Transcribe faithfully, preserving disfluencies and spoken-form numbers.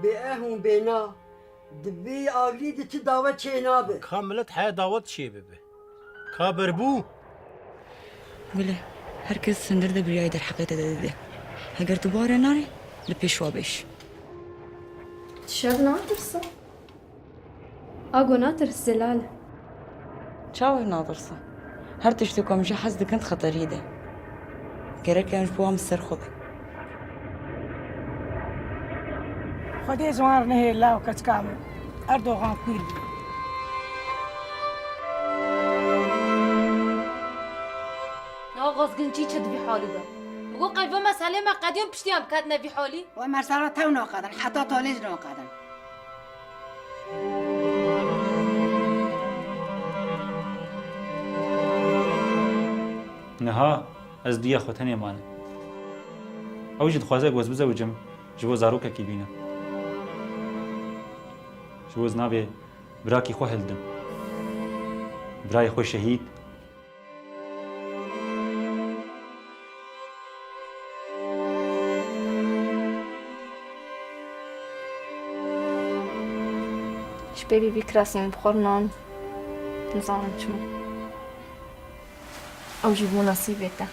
Bê eh û bê na. Di vî agirî de çi dawet çê nabe. Ka milet heya dawet çê bibe. Ka berbû. Gule, her kes hundir de biryayê derheqê te de dide. Heger tu bare nare, li pêş wa bêj. Şer natirse. Ago natirs Zelal. Çawa natirse? Her tiştê ku em jê hez dikin di xeterî de. Gerek em ji bo em ser xwe bin. Xwedê ji wan re nehêle law keçika min. Erdogan kûr bî. Niha Xozgin çî çi di vî halî de? Bi got qey vê meselê me qediyan piştiyan biketine vî halî? We mersera tew naqedin, heta talê jî naqedin. Niha ez diya xwe tenê mane. Ew jî dixwaze ku ez bizewicim, ji bo zarokekî bînim. Ji bo ez navê birakî xwe hildim. Birayê xwe şehîd. Ji pê bîbî kirasê min bi xwe re nan, nizanim çima. Ew jî bû nesîbê te.